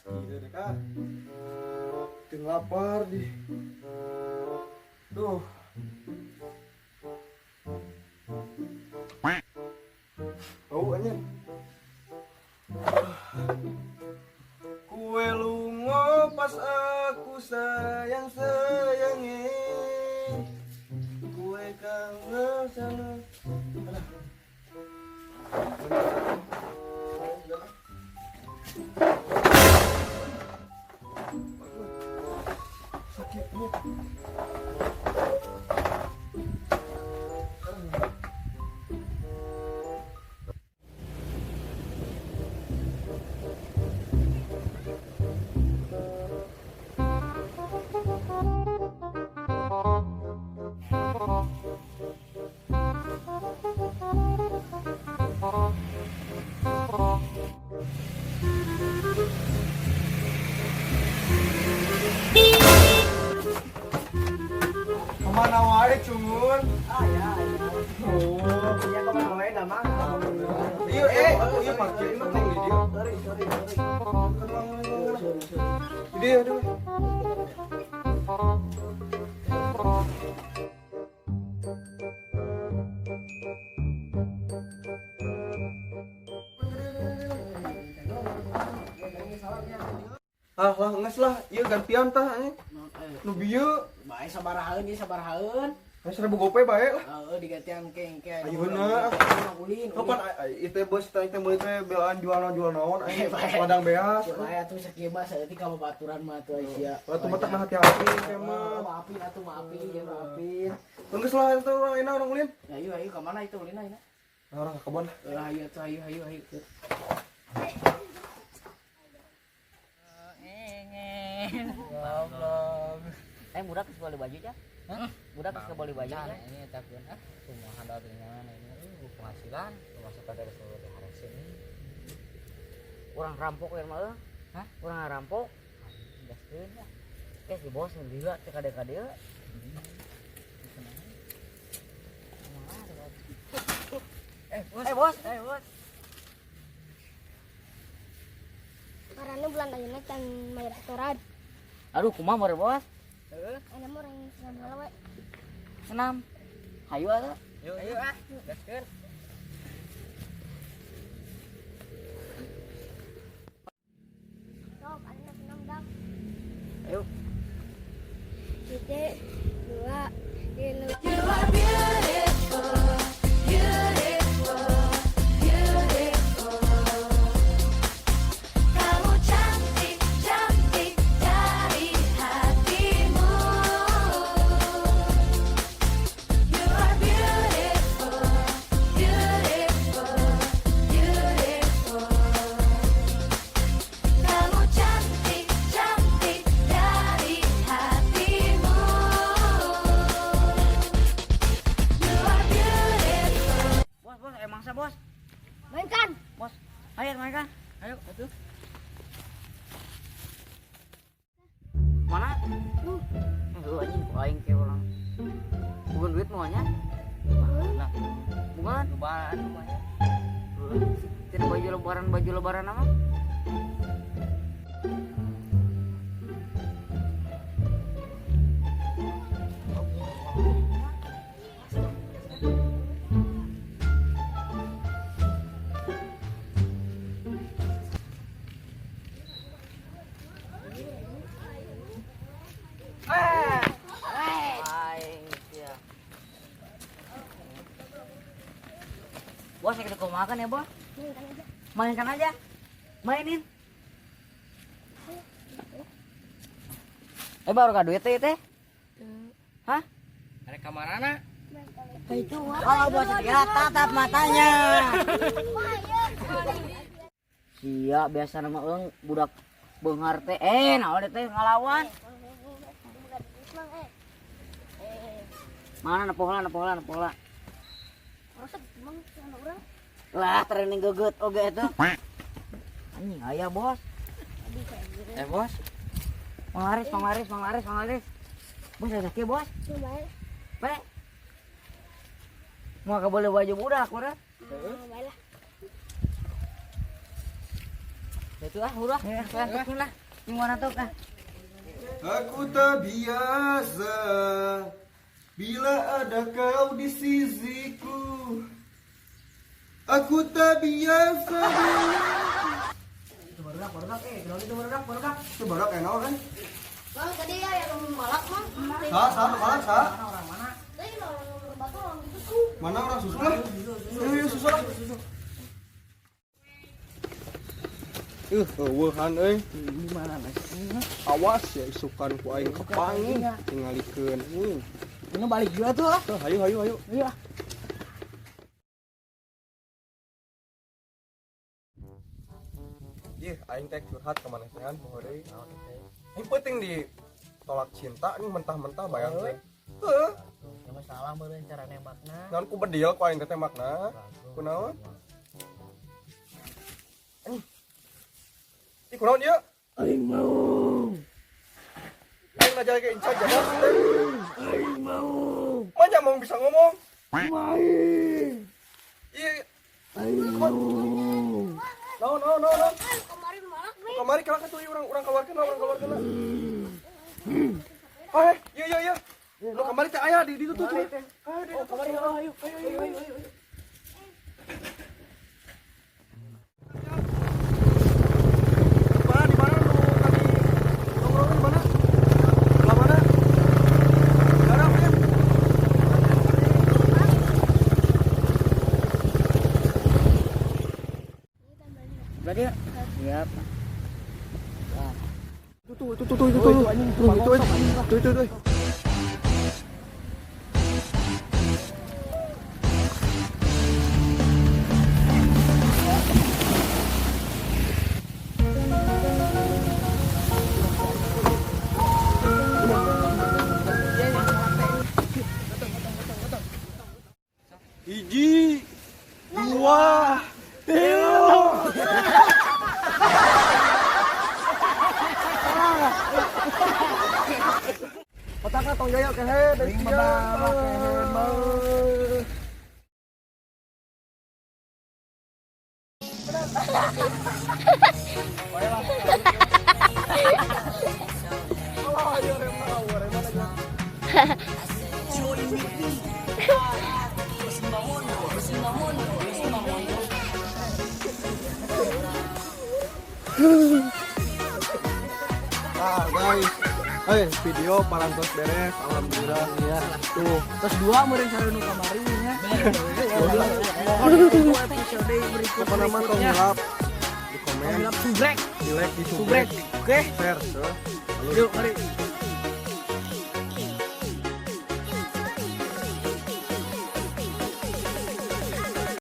Panas kieu deh kah. Ting lapar di. Tuh. Oh, anjing. Kue lungo pas aku sayang sayangi. Kue kangen sana. Alah. Sakitnya. Kemana wae cungun? Ah ya, Oh. iya kemana wae dah mah. Iya, iya parkir mah tong di dieu. Sorry, sorry, sorry. Di dieu, di dieu. Ah lah geus lah, ieu gantian tah eh. Nu bieu, Bae sabarahaeun ieu sabarahaeun. aya 1000 gope bae lah. Heeh digantian ke engke. Ayeuna. Ulin. Kapan itu bos teh teh meuli teh belaan jual naon Eh, aing bae. ladang beas. Bae atuh sakieu mah saeutik ka babaturan mah atuh sia. Atuh mah tak hati-hati teh mah. Maafin atuh maafin, ya maafin. Geus lah itu urang enak urang ulin. Ayo ayo ka mana itu ulin ayeuna? Nah, urang ka kebon lah. Lah ayo atuh ayo ayo ayo. Eh budak geus beli baju ya? Hah? Budak geus beli baju ya? Ini tapi ah kumaha daringan ini penghasilan pemasukan dari seluruh harus ini. Urang rampok ya mah. Hah? Urang rampok. Gaskeun lah. Eh si bos lila teh kade-kade. Eh bos. Eh bos, eh bos. Karena bulan ayeuna can mayar setoran. Aduh kumaha mere bos? Heeh. Ayeuna mah urang senam heula we. Senam. Hayu atuh. Yuk yuk ah gaskeun. Sok ayeuna senam dak. Ayo. Hiji, dua, tilu. You are beautiful, beautiful, beautiful. Kamu cantik, cantik dari hatimu. You are beautiful, beautiful, beautiful. Kamu cantik, cantik dari hatimu. You are beautiful. Bos, bos, emang sa bos. Mainkan. Bos, ayo mainkan. Ayo atuh. Mana? Heuh anjing ku aing ke urang. Bukan duit maunya. Lah Bukan. lebaran lumayan. Tidak baju lebaran apa? Aing sia. Bos, kita kau makan ya, Bos? Mainkan aja. Mainkan aja. Mainin. Eh baru ka duit teh teh. Hah? Arek ka marana? Itu Kalau bos ya tatap matanya. Sia biasa nama eung budak beunghar teh naon teh ngalawan. Mana nepohla nepohla nepohla. Lah training geget oge eta. Anjing aya bos. Eh bos. Panglaris panglaris panglaris panglaris. Bos ada kieu bos. Pe. Mau kabeli baju budak urang. Heeh. Bae lah. Itu ah, udah. Tuh lah. Gimana tuh ah? Aku tak biasa bila ada kau di sisiku. Aku tak biasa. Itu barudak itu barudak. Itu barudak enak kan? Bang, tadi ya yang malak mah. Sa, malak sa. Orang mana? Tadi orang batu orang susu. Mana orang susu lah? Ayo susu lah. Eueuhan euy. Gimana mas? Awas ya isukan ku aing kepangi tingalikeun. Ini balik juga tuh ah. Tuh, ayo ayo ayo. Ayo ah. Ih, aing teh curhat ka maneh tehan poho deui. Aing penting di tolak cinta nih mentah-mentah bayangkeun. Heuh, Ya masalah meureun cara nembakna. naon ku bedil ku aing teh tembakna. Kunaon? Anjing. Ih, kunaon ieu? Aing mau. Aing ngajar ke inca jahat teh. Aing mau. Manya mau bisa ngomong. Aing. Ih, Aing mau. naon naon naon naon. Kemarin malak nih. Kamari kalak atuh ieu urang keluarkeun lah, urang keluarkeun lah. Iya iya iya. Lu kamari teh aya di ditu tuh. Ayo di ditu. Kamari ayo ayo ayo ayo. Mana di mana lu tadi nongkrongnya di mana? Belah mana? Garap ya. Berarti ya? Siap. Itu tuh, itu tuh, itu tuh, itu itu itu itu. Hiji, dua, tilu. Otakna tong jaya kehe, dari Ah guys, video parantos beres, alhamdulillah ya. Tuh, Terus dua meureun sareng nu kamari nya. Mohon episode berikut pokoknya mah tong hilap di komen, Subrek. di like, di subrek, Oke. share, so. Yuk, mari.